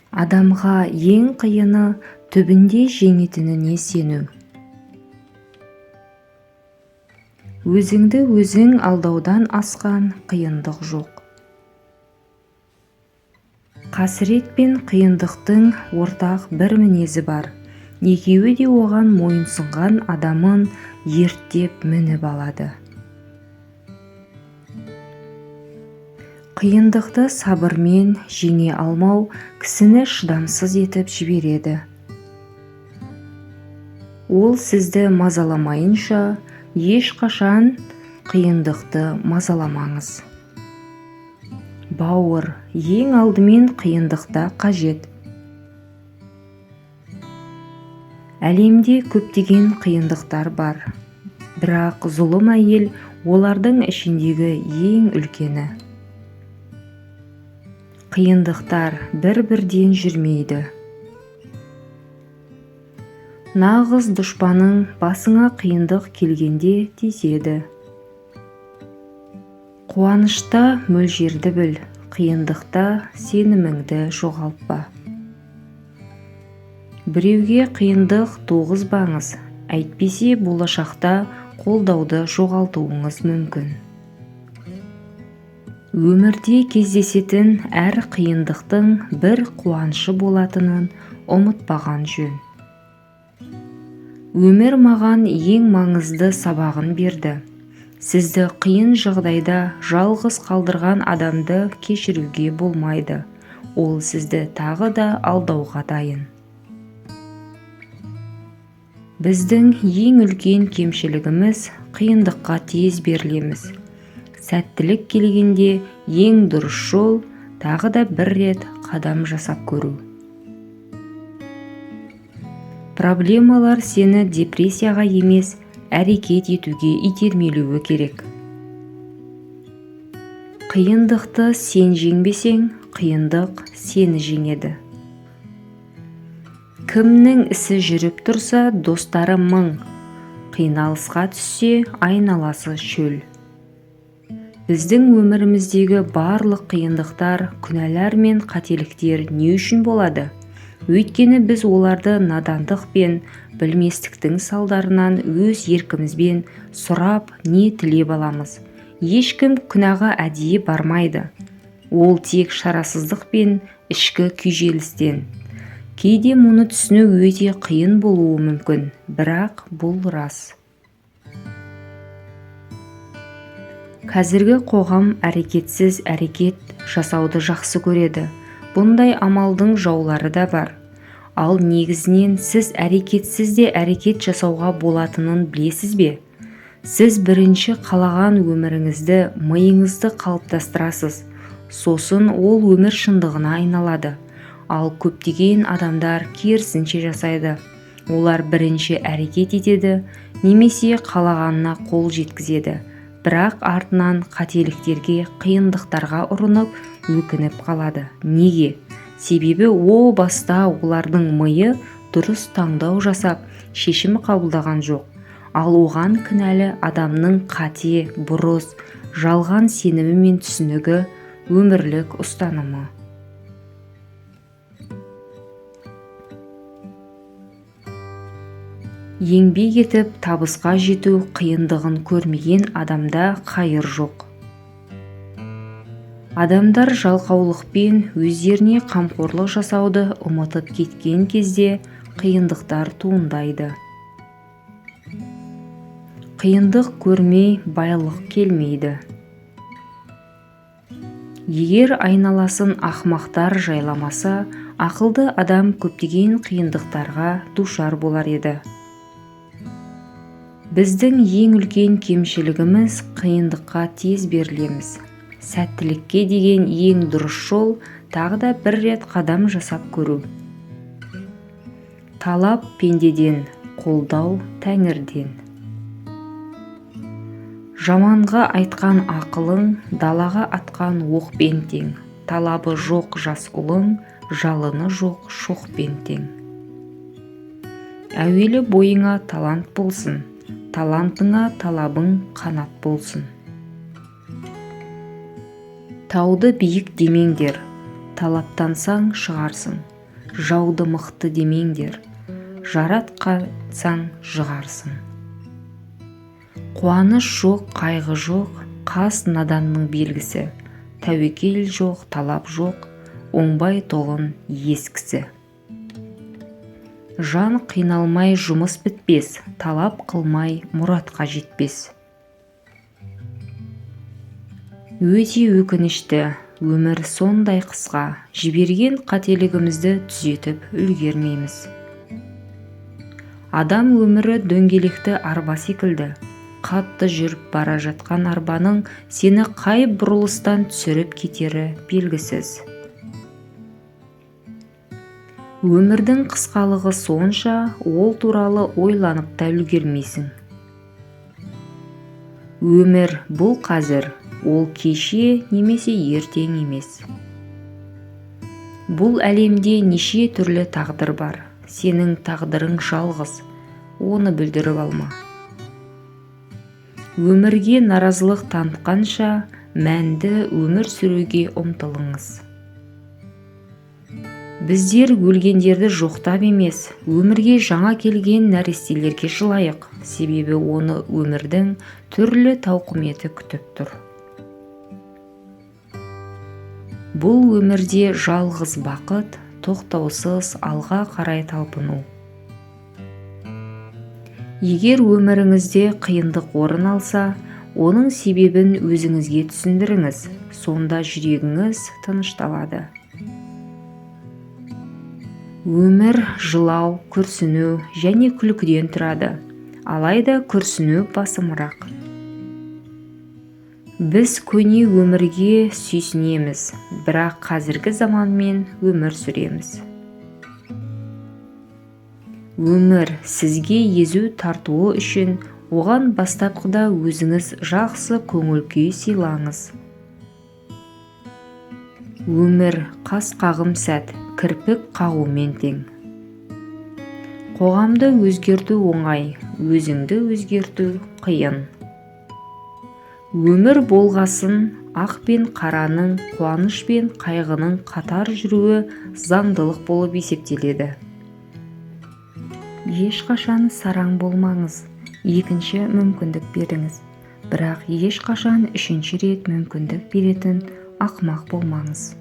Адамға ең қиыны түбінде жеңетініне сену. Өзіңді өзің алдаудан асқан қиындық жоқ. Қасірет пен қиындықтың ортақ бір мінезі бар. Екеуі де оған мойынсұнған адамын ерттеп мініп алады. Қиындықты сабырмен жеңе алмау кісіні шыдамсыз етіп жібереді. Ол сізді мазаламайынша, ешқашан қиындықты мазаламаңыз. Бауыр ең алдымен қиындықта қажет. Әлемде көптеген қиындықтар бар, бірақ зұлым әйел олардың ішіндегі ең үлкені. Қиындықтар бір-бірден жүрмейді. Нағыз дұшпаның басыңа қиындық келгенде тиіседі. Қуанышта мөлшерді біл, қиындықта сеніміңді жоғалтпа. Біреуге қиындық туғызбаңыз, әйтпесе болашақта қолдауды жоғалтуыңыз мүмкін. Өмірде кездесетін әр қиындықтың бір қуанышы болатынын ұмытпаған жөн. Өмір маған ең маңызды сабағын берді. Сізді қиын жағдайда жалғыз қалдырған адамды кешіруге болмайды. Ол сізді тағы да алдауға дайын. Біздің ең үлкен кемшілігіміз қиындыққа тез берілеміз. Сәттілік келгенде ең дұрыс жол тағы да бір рет қадам жасап көру. Проблемалар сені депрессияға емес, әрекет етуге итермелеуі керек. Қиындықты сен жеңбесең, қиындық сені жеңеді. Кімнің ісі жүріп тұрса, достары мың, қиналысқа түссе, айналасы шөл. Біздің өміріміздегі барлық қиындықтар, күнәлар мен қателіктер не үшін болады? Өйткені біз оларды надандық пен білместіктің салдарынан өз еркімізбен сұрап не тілеп аламыз. Ешкім күнәға әдейі бармайды. Ол тек шарасыздық пен ішкі күйзелістен. Кейде мұны түсіну өте қиын болуы мүмкін, бірақ бұл рас. Қазіргі қоғам әрекетсіз әрекет жасауды жақсы көреді. Бұндай амалдың жаулары да бар. Ал негізінен сіз әрекетсіз де әрекет жасауға болатынын білесіз бе? Сіз бірінші қалаған өміріңізді, миыңызды қалыптастырасыз. Сосын ол өмір шындығына айналады. Ал көптеген адамдар керісінше жасайды. Олар бірінші әрекет етеді, немесе қалағанына қол жеткізеді. Бірақ артынан қателіктерге, қиындықтарға ұрынып, өкініп қалады. Неге? Себебі о баста олардың миы дұрыс таңдау жасап, шешім қабылдаған жоқ. Ал оған кінәлі адамның қате, бұрыс, жалған сенімі мен түсінігі, өмірлік ұстанымы. Еңбек етіп табысқа жету қиындығын көрмеген адамда қайыр жоқ. Адамдар жалқаулықпен өздеріне қамқорлық жасауды ұмытып кеткен кезде қиындықтар туындайды. Қиындық көрмей байлық келмейді. Егер айналасын ақымақтар жайламаса, ақылды адам көптеген қиындықтарға душар болар еді. Біздің ең үлкен кемшілігіміз қиындыққа тез берілеміз. Сәттілікке деген ең дұрыс жол тағы да бір рет қадам жасап көру. Талап пендеден, қолдау тәңірден. Жаманға айтқан ақылың далаға атқан оқпен тең. Талабы жоқ жас ұлың, жалыны жоқ шоқпен тең. Әуелі бойыңа талант болсын, талантыңа талабың қанат болсын. Тауды биік демеңдер, талаптансаң шығарсың. Жауды мықты демеңдер, жаратқансаң жығарсың. Қуаныш жоқ, қайғы жоқ, қас наданның белгісі. Тәуекел жоқ, талап жоқ, оңбай тұғын ескісі. Жан қиналмай жұмыс бітпес, талап қылмай мұратқа жетпес. Өте өкінішті, өмір сондай қысқа, жіберген қателігімізді түзетіп үлгермейміз. Адам өмірі дөңгелекті арба секілді. Қатты жүріп бара жатқан арбаның сені қай бұрылыстан түсіріп кетері белгісіз. Өмірдің қысқалығы сонша, ол туралы ойланып та үлгермейсің. Өмір бұл қазір, ол кеше немесе ертең емес. Бұл әлемде неше түрлі тағдыр бар. Сенің тағдырың жалғыз, оны бүлдіріп алма. Өмірге наразылық танытқанша, мәнді өмір сүруге ұмтылыңыз. Біздер өлгендерді жоқтап емес, өмірге жаңа келген нәрестелерге жылайық, себебі оны өмірдің түрлі тауқыметі күтіп тұр. Бұл өмірде жалғыз бақыт, тоқтаусыз алға қарай талпыну. Егер өміріңізде қиындық орын алса, оның себебін өзіңізге түсіндіріңіз, сонда жүрегіңіз тынышталады. Өмір жылау, күрсіну және күлкіден тұрады, алайда күрсіну басымырақ. Біз көне өмірге сүйсінеміз, бірақ қазіргі заманмен өмір сүреміз. Өмір сізге езу тартуы үшін оған бастапқыда өзіңіз жақсы көңіл-күй сыйлаңыз. Өмір қас қағым сәт, кірпік қағумен тең. Қоғамды өзгерту оңай, өзіңді өзгерту қиын. Өмір болғасын ақ пен қараның, қуаныш пен қайғының қатар жүруі заңдылық болып есептеледі. Ешқашан сараң болмаңыз, екінші мүмкіндік беріңіз, бірақ ешқашан үшінші рет мүмкіндік беретін ақымақ болмаңыз.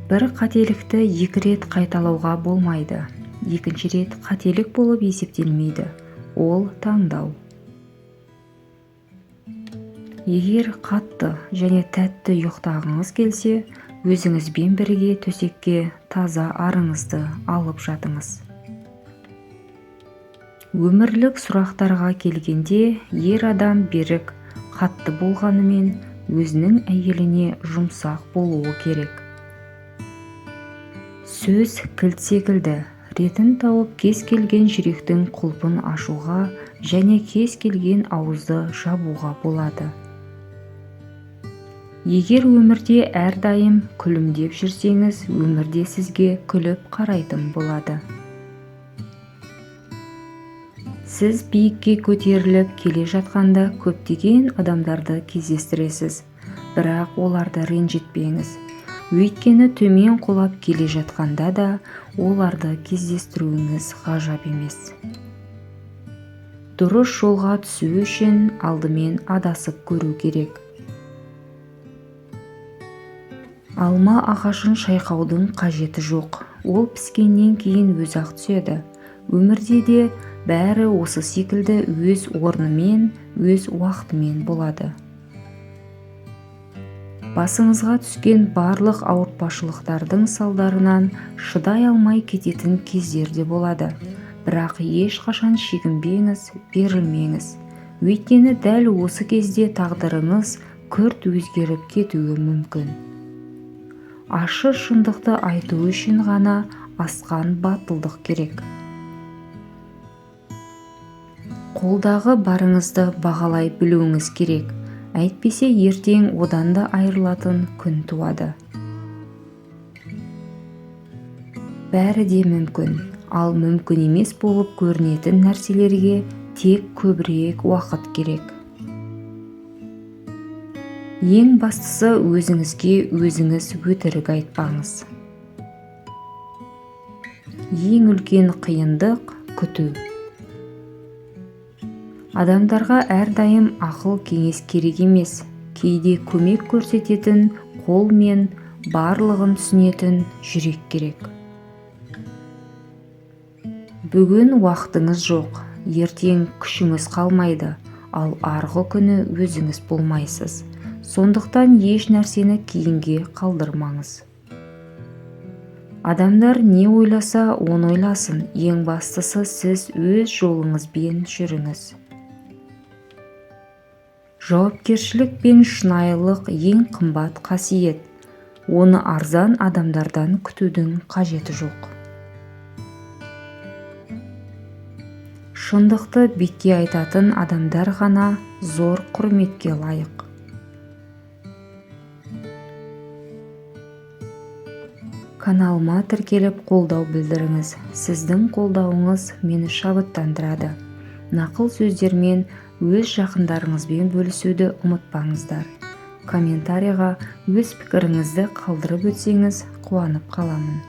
Бір қателікті екі рет қайталауға болмайды, екінші рет қателік болып есептелмейді, ол таңдау. Егер қатты және тәтті ұйықтағыңыз келсе, өзіңізбен бірге төсекке таза арыңызды алып жатыңыз. Өмірлік сұрақтарға келгенде, ер адам берік, қатты болғанымен, өзінің әйеліне жұмсақ болуы керек. Сөз кілт секілді, ретін тауып кез келген жүректің құлпын ашуға және кез келген ауызды жабуға болады. Егер өмірде әрдайым күлімдеп жүрсеңіз, өмірде сізге күліп қарайтын болады. Сіз биікке көтеріліп келе жатқанда көптеген адамдарды кездестіресіз, бірақ оларды ренжітпеңіз. Өйткені төмен құлап келе жатқанда да оларды кездестіруіңіз ғажап емес. Дұрыс жолға түсу үшін алдымен адасып көру керек. Алма ағашын шайқаудың қажеті жоқ, ол піскеннен кейін өзі-ақ түседі. Өмірде де бәрі осы секілді өз орнымен, өз уақытымен болады. Басыңызға түскен барлық ауыртпашылықтардың салдарынан шыдай алмай кететін кездер де болады. Бірақ ешқашан шегінбеңіз, берілмеңіз. Өйткені дәл осы кезде тағдырыңыз күрт өзгеріп кетуі мүмкін. Ащы шындықты айту үшін ғана асқан батылдық керек. Қолдағы барыңызды бағалай білуіңіз керек, әйтпесе ертең одан да айырылатын күн туады. Бәрі де мүмкін, ал мүмкін емес болып көрінетін нәрселерге тек көбірек уақыт керек. Ең бастысы, өзіңізге өзіңіз өтірік айтпаңыз. Ең үлкен қиындық – күту. Адамдарға әрдайым ақыл кеңес керек емес, кейде көмек көрсететін қол мен барлығын түсінетін жүрек керек. Бүгін уақытыңыз жоқ, ертең күшіңіз қалмайды, ал арғы күні өзіңіз болмайсыз. Сондықтан еш нәрсені кейінге қалдырмаңыз. Адамдар не ойласа, оны ойласын, ең бастысы сіз өз жолыңызбен жүріңіз. Жауапкершілік пен шынайылық ең қымбат қасиет. Оны арзан адамдардан күтудің қажеті жоқ. Шындықты бетке айтатын адамдар ғана зор құрметке лайық. Каналыма тіркеліп қолдау білдіріңіз. Сіздің қолдауыңыз мені шабыттандырады. Нақыл сөздермен өз жақындарыңызбен бөлісуді ұмытпаңыздар. Комментарийға өз пікіріңізді қалдырып өтсеңіз, қуанып қаламын.